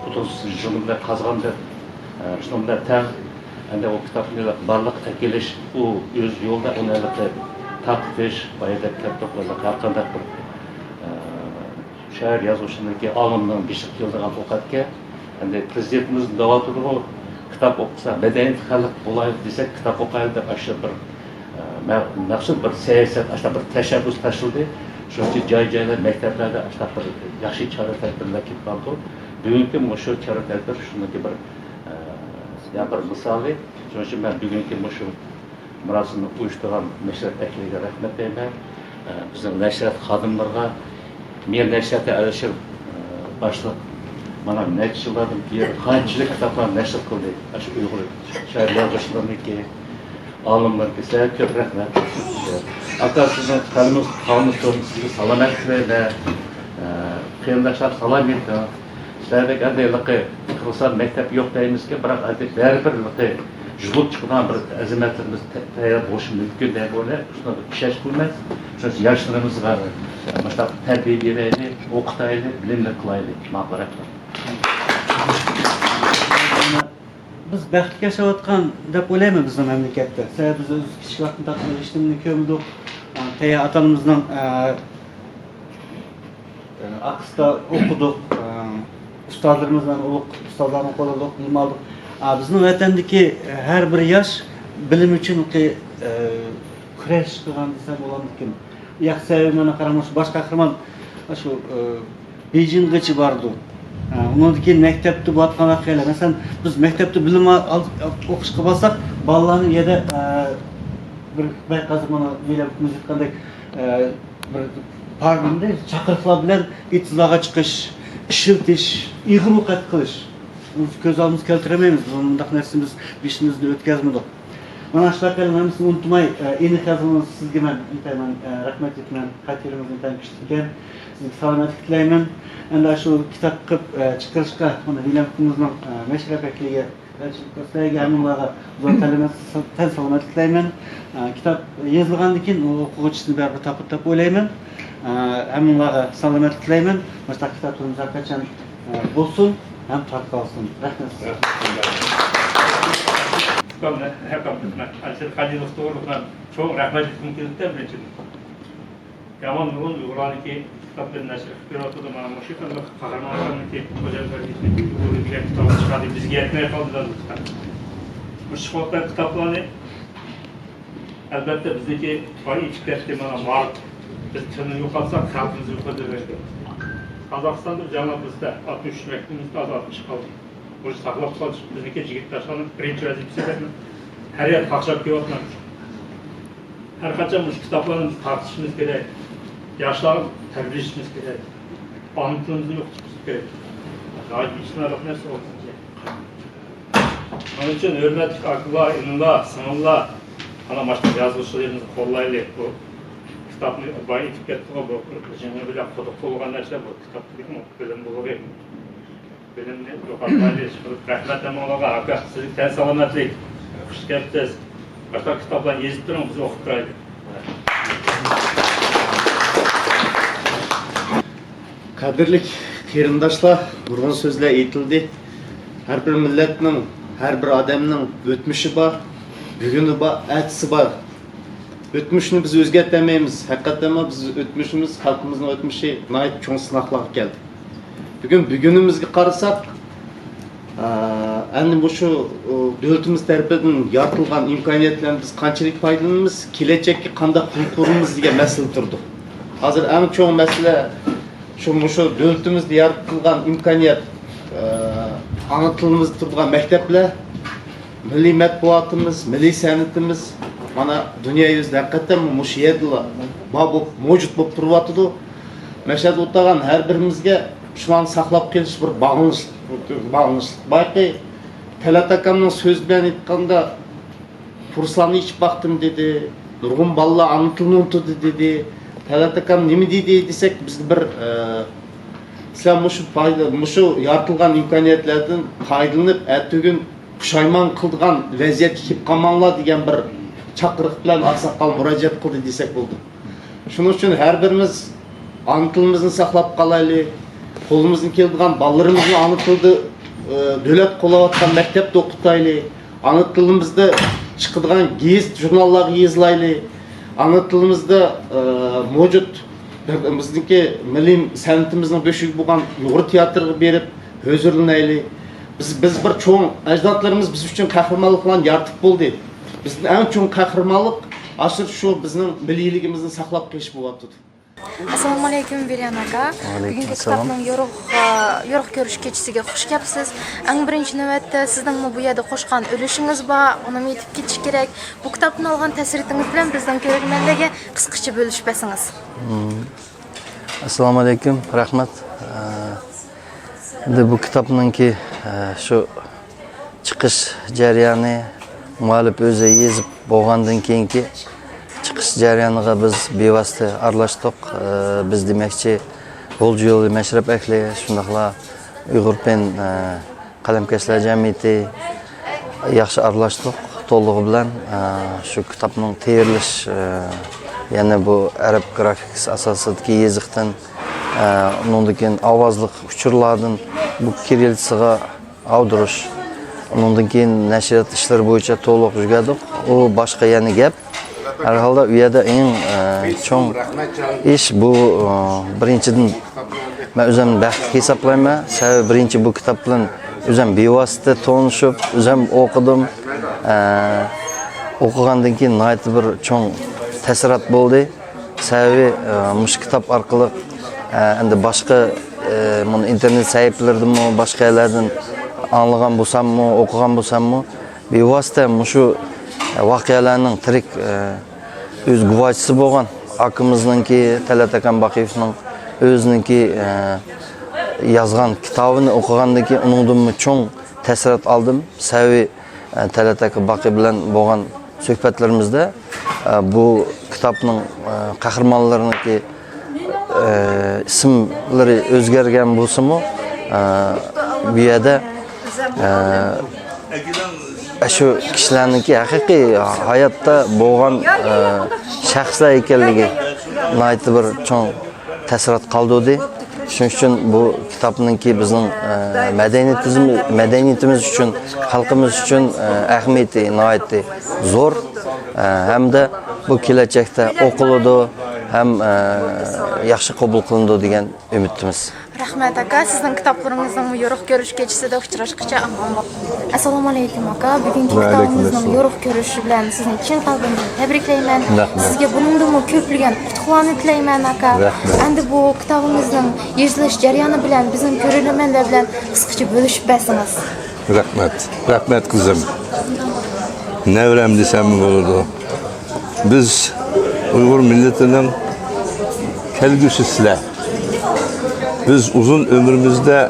قۇدۇقسىز زېمىندا قازغاندا، ئە، شۇنىڭ بىلەن تەڭ. ئەمدى ئۇ كىتابنى بارلىققا ئەكېلىش، ئۇ ئۆز يولىدا ئۇنى ھېلىقى تارقىتىش، بايا دەپ كەتتۇق، ھېلىقى ھەرقانداق بىر، ئە، شائىر يازغۇچىنىڭكى، ئالىمنىڭ بېشىغا كېلىدىغان ئوقەتكە. ئەمدى پىرېزىدېنتىمىز دەۋاتىدىغۇ، كىتاب ئوقۇسا مەدەنىيەت خەلق بولايلى دېسەك، كىتاب ئوقايلى دەپ ئاشۇ بىر، ئە، مە-، مەخسۇس بىر سىياسەت، ئاشۇنداق بىر تەشەببۇس تاشلىدى. شۇنىڭ ئۈچۈن جاي-جايلار، مەكتەپلەردە ئاشۇنداق بىر ياخشى چارە-تەدبىرلەر كېلىپ بارىدۇ. بۈگۈنكى مۇشۇ چارە-تەدبىر شۇنىڭكى بىر، ئە، يا بىر مىسالى. شۇنىڭ ئۈچۈن مەن بۈگۈنكى مۇشۇ مۇراسىمنى ئۇيۇشتۇرغان نەشرىيات ئەھلىگە رەھمەت دەيمەن. ئە، بىزنىڭ نەشرىيات خادىملىرىغا، مېنىڭ نەشرىياتقا ئەلىشىر، ئە، باشلىق، مانا نەچچە يىللاردىن بېرى قانچىلىك كىتابلارنى نەشر قىلدى. ئاشۇ ئۇيغۇر شائىر يازغۇچىلىرىنىڭكى، ئالىملارنىڭكى، سىلەرگە كۆپ رەھمەت. ئاكا، سىزنىڭ قەلىمىڭىز قالمىسۇن، سىزگە سالامەتلىك ۋە، ئە، قېرىنداشلار سالام ئېيتىڭ. سىلەردەك ئەمدى ھېلىقى قىرغىزىستان مەكتەپ يوق دەيمىزكى، بىراق ئەمدى بەرىبىر ھېلىقى يۇلۇپ چىقىدىغان بىر ئەزىمەتلىرىمىز تە-، تەييار بولۇشى مۇمكىن دەپ ئويلاپ، شۇنداق بىر ئىشەنچ قىلىمەن. شۇنىڭ ئۈچۈن ياشلىرىمىزغا مۇشۇنداق تەربىيە بېرەيلى، ئوقۇتايلى، بىلىملىك قىلايلى. ماقۇل، رەھمەت. بىز بەختلىك ياشاۋاتقان دەپ ئويلايمەن بىزنىڭ مەملىكەتتە. سەۋەبى بىز ئۆز كىچىك ۋاقتىمىزدا ھېچنېمىنى كۆرمىدۇق. تەييار ئاتا-ئانىمىزنىڭ، ئە، ئارقىسىدا ئوقۇدۇق. ئۇستازلىرىمىز بىلەن، ئۇلۇغ ئۇستازلارنىڭ قولىدا ئوقۇپ بىلىم ئالدۇق. بىزنىڭ ۋەتەندىكى ھەر بىر ياش بىلىم ئۈچۈن كۈرەش قىلغان دېسەم بولامدىكىن؟ ياخشى سەۋەبىمنى قاراڭ، مۇشۇ باش قەھرىمان شۇ بېيجىڭغىچە بارىدۇ. ئۇنىڭدىن كېيىن مەكتەپتە بولۇۋاتقان ۋەقەلەر. مەسىلەن، بىز مەكتەپتە بىلىم ئال-، ئوقۇشقا بارساق، بالىلارنى يەنە، ئە، بىر، بايا ھازىر مانا ۋىليام ئېيتقاندەك، ئە، بىر پارنىمدە چاقىرىقلار بىلەن ئېتىزلارغا چىقىش، ئىشلىتىش، ئېغىر ۋەقەت قىلىش. كۆز ئالدىمىزغا كەلتۈرەلمەيمىز. بۇنداق نەرسىنى بىز بېشىمىزدىن ئۆتكۈزمىدۇق. مانا شۇنداق ھەممىسىنى ئۇنتۇماي، ئە، ئېنىق يازغىنىڭىز سىزگە مەن ئىنتايىن، ئە، رەھمەت ئېيتىمەن. خاتىرىڭىز ئىنتايىن كۈچلۈككەن. سىزگە سالامەتلىك تىلەيمەن. ئەمدى شۇ كىتاب قىلىپ، ئە، چىقىرىشقا مانا ۋىليام ئۇكىمىزنىڭ، ئە، مەشرەپ ئەھلىگە، ئەلچىلىك كۆرسەتكەن ھەممىڭلارغا زور تەن سالامەتلىك تىلەيمەن. ئە، كىتاب يېزىلغاندىن كېيىن ئۇ ئوقۇغۇچىسىنى بەرىبىر تاپىدۇ دەپ ئويلايمەن. ئە، ھەممىڭلارغا سالامەتلىك تىلەيمەن. مۇشۇنداق كىتابلىرىمىز ھەر قاچان، ئە، بولسۇن ھەم تارقالسۇن. رەھمەت سىزگە. ئۇكام، ھەقىقەتەن ئەلچىلىك قادىروف توغرىلىق مەن چوڭ رەھمەت ئېيتقۇم كېلىدۇ بىرىنچىدىن. يامان نۇرغۇن ئۇيغۇرلارنىڭكى كىتابلىرىنى نەشر قىلىپ بېرىۋاتىدۇ. مانا مۇشۇ قېرىنداش قەھرىمانلارنىڭكى ئۇيغۇر دېگەن كىتابى چىقاردى. بىزگە يەتمەي قالدى بۇ كىتاب. مۇشۇ چىقىۋاتقان كىتابلارنى، ئەلبەتتە، بىزنىڭكى باي ئېتىپ كەتتى. مانا مارك، بىز تىلنى يوقاتساق، خەلقىمىز يوقىلىدۇ دەيدۇ. قازاقىستاندا جەڭلەر بىزدە ئاتمىش ئۈچ مەكتىپىمىزدە ھازىر ئاتمىش قالدى. بۇ ساقلاپ قېلىش بىزنىڭكى يىگىت ياشلارنىڭ بىرىنچى ۋەزىپىسى دەپ ھەر يەردە قاقشاپ كېلىۋاتىمەن. ھەر قاچان مۇشۇ كىتابلارنى بىز تارقىتىشىمىز كېرەك، ياشلارنى تەربىيەلىشىمىز كېرەك، ئانا تىلىمىزنى يوقىتىشىمىز كېرەك. ناھايىتى ئېچىنارلىق نەرسە بولدى. شۇنىڭ ئۈچۈن ھۆرمەتلىك ئاكىلار، ئىنىلار، سىڭىللار، مانا مۇشۇ يازغۇچىلىرىمىزنى قوللايلى. بۇ كىتابنى باي ئېيتىپ كەتتىغۇ، بۇ جىڭى بىلەن قۇدۇق تولغان نەرسە، بۇ كىتاب بىلىم بولۇۋېرىڭ. بىلىمنى يوقاتمايلى. رەھمەت ھەممىڭلارغا. ئاكا، سىزگە تەن سالامەتلىك، خۇش كەپسىز. باشقا كىتابلارنى يېزىپ تۇرۇڭ، بىز ئوقۇپ تۇرايلى. قەدىرلىك قېرىنداشلار، نۇرغۇن سۆزلەر ئېيتىلدى. ھەر بىر مىللەتنىڭ، ھەر بىر ئادەمنىڭ ئۆتمۈشى بار، بۈگۈنى بار، ئەتىسى بار. ئۆتمۈشنى بىز ئۆزگەرتەلمەيمىز. ھەقىقەتەنمۇ بىز ئۆتمۈشىمىز، خەلقىمىزنىڭ ئۆتمۈشى ناھايىتى چوڭ سىناقلارغا كەلدى. بۈگۈن بۈگۈنىمىزگە قارىساق، ئە، ئەمدى مۇشۇ، ئۇ، دۆلىتىمىز تەرىپىدىن يارىتىلغان ئىمكانىيەتلەردىن بىز قانچىلىك پايدىلىنىمىز، كېلەچەككە قانداق پۇل قۇرىمىز دېگەن مەسىلە تۇرىدۇ. ھازىر ئەڭ چوڭ مەسىلە شۇ، مۇشۇ دۆلىتىمىزدە يارىتىلغان ئىمكانىيەت، ئە، ئانا تىلىمىزدا تۇرىدىغان مەكتەپلەر، مىللىي مەتبۇئاتىمىز، مىللىي سەنئىتىمىز مانا دۇنيا يۈزىدە ھەقىقەتەن مۇشۇ يەردىلا بار بولۇپ، مەۋجۇت بولۇپ تۇرۇۋاتىدۇ. مەشەدە ئولتۇرغان ھەر بىرىمىزگە شۇلارنى ساقلاپ قېلىش بىر باغلىنىشلىق، باغلىنىشلىق. بايىقى تەلئەت ئاكامنىڭ سۆزى بىلەن ئېيتقاندا، «كۇرسلارنى ئېچىپ باقتىم» دېدى، «نۇرغۇن بالىلار ئانا تىلىنى ئۇنتۇدى» دېدى. تەلئەت ئاكام نېمە دېدى دېسەك، بىزگە بىر، ئە، سىلەر مۇشۇ پايدا، مۇشۇ يارىتىلغان ئىمكانىيەتلەردىن پايدىلىنىپ، ئەتىگۈن پۇشايمان قىلىدىغان ۋەزىيەتكە كېلىپ قالماڭلار دېگەن بىر چاقىرىق بىلەن ئاقساقال مۇراجىئەت قىلدى دېسەك بولىدۇ. شۇنىڭ ئۈچۈن ھەر بىرىمىز ئانا تىلىمىزنى ساقلاپ قالايلى، قولىمىزدىن كېلىدىغان بالىلىرىمىزنى ئانا تىلدا، ئى، دۆلەت قوللاۋاتقان مەكتەپتە ئوقۇتايلى، ئانا تىلىمىزدا چىقىدىغان گېزىت، ژۇرناللارغا يېزىلايلى، ئانا تىلىمىزدا، ئى، مەۋجۇت بىر، بىزنىڭكى مىللىي سەنئىتىمىزنىڭ بۆشۈكى بولغان ئۇيغۇر تىياتىرىغا بېرىپ ھۇزۇرلىنايلى. بىز، بىز بىر چوڭ ئەجدادلىرىمىز بىز ئۈچۈن قەھرىمانلىقلارنى يارىتىپ بولدى. بىزدىن ئەڭ چوڭ قەھرىمانلىق ئاشۇ شۇ بىزنىڭ مىللىيلىكىمىزنى ساقلاپ قېلىش بولۇۋاتىدۇ. ئەسسالامۇ ئەلەيكۇم، ۋىليان ئاكا. ۋەئەلەيكۇم ئەسسالام. بۈگۈنكى كىتابنىڭ يورۇق، ئە، يورۇق كۆرۈش كېچىسىگە خۇش كەپسىز. ئەڭ بىرىنچى نۆۋەتتە سىزنىڭمۇ بۇ يەردە قوشقان ئۈلۈشىڭىز بار، ئۇنىمۇ ئېيتىپ كېتىش كېرەك. بۇ كىتابتىن ئالغان تەسىراتىڭىز بىلەن بىزنىڭ كۆرۈرمەنلەرگە قىسقىچە بۆلۈشۈپ بەرسىڭىز. مم. ئەسسالامۇ ئەلەيكۇم، رەھمەت. ئە، ئەمدى بۇ كىتابنىڭكى، ئە، شۇ چىقىش جەريانى، مۇئەللىپ ئۆزى يېزىپ بولغاندىن كېيىنكى چىقىش جەريانىغا بىز بىۋاسىتە ئارىلاشتۇق. ئە، بىز دېمەكچى، غۇلجا يولى مەشرەپ ئەھلى، شۇنداقلا ئۇيغۇر پەن، ئە، قەلەمكەشلەر جەمئىيىتى ياخشى ئارىلاشتۇق. تولۇقى بىلەن، ئە، شۇ كىتابنىڭ تېرىلىش، ئە، يەنى بۇ ئەرەب گرافىكىسى ئاساسىدىكى يېزىقتىن، ئە، ئۇنىڭدىن كېيىن ئاۋازلىق ئۇچۇرلاردىن بۇ كىرىلىتسىغا ئاۋدۇرۇش، ئۇنىڭدىن كېيىن نەشرىيات ئىشلىرى بويىچە تولۇق ئۆزگەردۇق. ئۇ باشقا يەنە گەپ. ھەر ھالدا ئۇ يەردە ئەڭ، ئە، چوڭ ئىش بۇ، ئە، بىرىنچىدىن، مەن ئۆزۈمنى بەختلىك ھېسابلايمەن. سەۋەبى بىرىنچى، بۇ كىتاب بىلەن ئۆزۈم بىۋاسىتە تونۇشۇپ، ئۆزۈم ئوقۇدۇم، ئە، ئوقۇغاندىن كېيىن ناھايىتى بىر چوڭ تەسىرات بولدى. سەۋەبى، ئە، مۇشۇ كىتاب ئارقىلىق، ئە، ئەمدى باشقا ئە، مۇنۇ ئىنتېرنېت سەھىپىلىرىدىنمۇ، باشقا يەرلەردىن ئاڭلىغان بولساممۇ، ئوقۇغان بولساممۇ، بىۋاسىتە مۇشۇ ۋەقەلەرنىڭ تىرىك، ئە، ئۆز گۇۋاھچىسى بولغان ئاكىمىزنىڭكى، تەلئەت ئاكام باقىيېۋنىڭ ئۆزىنىڭكى، ئە، يازغان كىتابىنى ئوقۇغاندىن كېيىن، ئۇنىڭدىنمۇ چوڭ تەسىرات ئالدىم. سەۋەبى، ئە، تەلئەت ئاكا باقى بىلەن بولغان سۆھبەتلىرىمىزدە، ئە، بۇ كىتابنىڭ، ئە، قەھرىمانلىرىنىڭكى، ئە، ئىسىملىرى ئۆزگەرگەن بولسىمۇ، ئە، بۇ يەردە، ئە، شۇ كىشىلەرنىڭكى ھەقىقىي ھاياتتا بولغان، ئە، شەخسلەر ئىكەنلىكى ناھايىتى بىر چوڭ تەسىرات قالدۇردى. شۇنىڭ ئۈچۈن بۇ كىتابنىڭكى بىزنىڭ، ئە، مەدەنىيىتىمىز، مەدەنىيىتىمىز ئۈچۈن، خەلقىمىز ئۈچۈن، ئە، ئەھمىيىتى ناھايىتى زور. ئە، ھەمدە بۇ كېلەچەكتە ئوقۇلىدۇ ھەم، ئە، ياخشى قوبۇل قىلىنىدۇ دېگەن ئۈمىدتىمىز. رەھمەت، ئاكا، سىزنىڭ كىتابلىرىڭىزنىڭ يورۇق كۆرۈش كېچىسىدە ئۇچراشقىچە ئامان بولۇڭ. ئەسسالامۇ ئەلەيكۇم، ئاكا. بۈگۈنكى ۋەئەلەيكۇم كىتابىڭىزنىڭ ئەسسالام. يورۇق كۆرۈشى بىلەن سىزنى چىن قەلبىمدىن تەبرىكلەيمەن. رەھمەت. سىزگە بۇنىڭدىنمۇ كۆپلىگەن ئۇتۇقلارنى تىلەيمەن، ئاكا. رەھمەت. ئەمدى بۇ كىتابىڭىزنىڭ يېزىلىش جەريانى بىلەن بىزنىڭ كۆرۈرمەنلەر بىلەن قىسقىچە بۆلۈشۈپ بەرسىڭىز. رەھمەت. رەھمەت، قىزىم. نەۋرەم دېسەممۇ بولىدۇ. بىز ئۇيغۇر مىللىتىنىڭ كەلگۈسى سىلەر. بىز ئۇزۇن ئۆمرىمىزدە،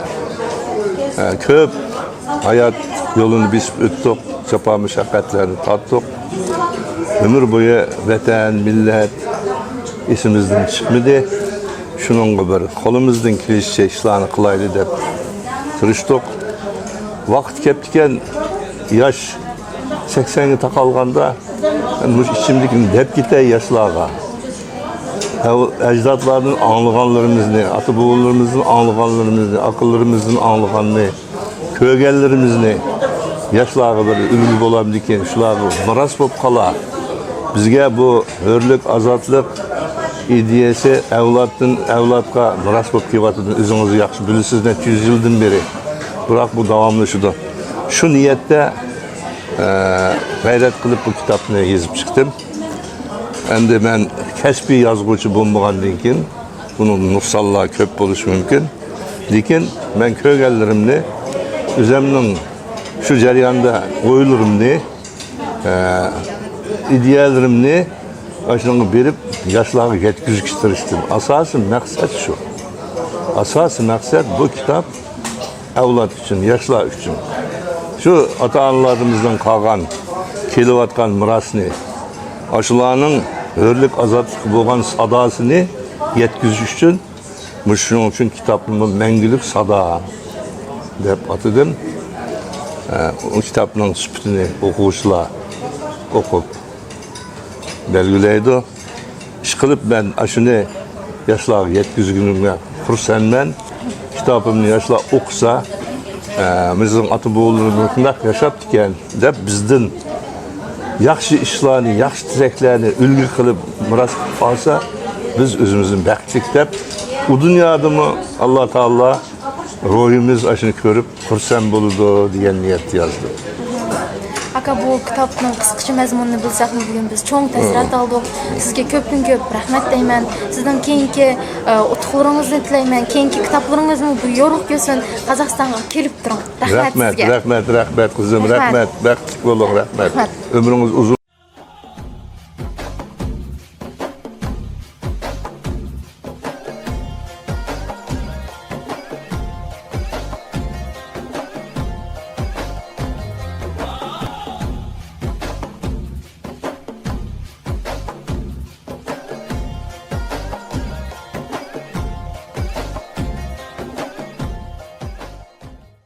ئە، كۆپ ھايات يولىنى بېسىپ ئۆتتۇق، جاپا مۇشەققەتلەرنى تارتتۇق. ئۆمۈر بويى ۋەتەن، مىللەت ئېسىمىزدىن چىقمىدى. شۇنىڭغا بىر قولىمىزدىن كېلىشىچە ئىشلارنى قىلايلى دەپ تىرىشتۇق. ۋاقىت كەپتىكەن، ياش سەكسەنگە تاقالغاندا، مۇشۇ ئىچىمدىكىنى دەپ كېتەي ياشلارغا. ھە، ئەجدادلاردىن ئاڭلىغانلىرىمىزنى، ئاتا-بوۋىلىرىمىزدىن ئاڭلىغانلىرىمىزنى، ئاكىلىرىمىزدىن ئاڭلىغاننى، كۆرگەنلىرىمىزنى ياشلارغا بىر ئۈلگە بولامدىكىن، شۇلارغا مىراس بولۇپ قالا. بىزگە بۇ ھۆرلۈك، ئازادلىق ئىدىيەسى ئەۋلادتىن ئەۋلادقا مىراس بولۇپ كېلىۋاتىدۇ. ئۆزىڭىز ياخشى بىلىسىز، نەچچە يۈز يىلدىن بېرى. بىراق بۇ داۋاملىشىدۇ. شۇ نىيەتتە، ئە، غەيرەت قىلىپ بۇ كىتابنى يېزىپ چىقتىم. ئەمدى مەن كەسپىي يازغۇچى بولمىغاندىن كېيىن، بۇنىڭ نۇقسانلار كۆپ بولۇشى مۇمكىن. لېكىن مەن كۆرگەنلىرىمنى، ئۆزۈمنىڭ شۇ جەرياندا ئويلىرىمنى، ئە، ئىدىيەلىرىمنى ئاشۇنىڭغا بېرىپ، ياشلارغا يەتكۈزۈشكە تىرىشتىم. ئاساسىي مەقسەت شۇ. ئاساسىي مەقسەت بۇ كىتاب ئەۋلاد ئۈچۈن، ياشلار ئۈچۈن. شۇ ئاتا-ئانىلىرىمىزدىن قالغان، كېلىۋاتقان مىراسنى، ئاشۇلارنىڭ ھۆرلۈك، ئازادلىققا بولغان ساداسىنى يەتكۈزۈش ئۈچۈن، مۇشۇنىڭ ئۈچۈن كىتابنى مەڭگۈلۈك سادا دەپ ئاتىدىم. ئە، ئۇ كىتابنىڭ سۈپىتىنى ئوقۇغۇچىلار ئوقۇپ بەلگىلەيدۇ. ئىشقىلىپ، مەن ئاشۇنى ياشلارغا يەتكۈزگىنىمگە خۇرسەنمەن. كىتابىمنى ياشلار ئوقۇسا، ئە، بىزنىڭ ئاتا-بوۋىلىرىمىز مۇنداق ياشاپتىكەن دەپ، بىزدىن ياخشى ئىشلارنى، ياخشى تىلەكلەرنى ئۈلگە قىلىپ مىراس قىلىپ قالسا، بىز ئۆزىمىزنى بەختلىك دەپ، ئۇ دۇنيادىمۇ ئاللا تائالا روھىمىز ئاشۇنى كۆرۈپ خۇرسەن بولىدۇ دېگەن نىيەتتە يازدىم. ئاكا، بۇ كىتابنىڭ قىسقىچە مەزمۇنىنى بىلسەكمۇ، بۈگۈن بىز چوڭ تەسىرات ئالدۇق. سىزگە كۆپتىن كۆپ رەھمەت دەيمەن. سىزنىڭ كېيىنكى، ئە، ئۇتۇقلىرىڭىزنى تىلەيمەن. كېيىنكى كىتابلىرىڭىزمۇ بۇ يورۇق كۆرسۇن. قازاقىستانغا كېلىپ تۇرۇڭ. رەھمەت، رەھمەت سىزگە. رەھمەت، رەھمەت، قىزىم، رەھمەت. رەھمەت. بەختلىك بولۇڭ، رەھمەت. رەھمەت. ئۆمرىڭىز ئۇزۇن.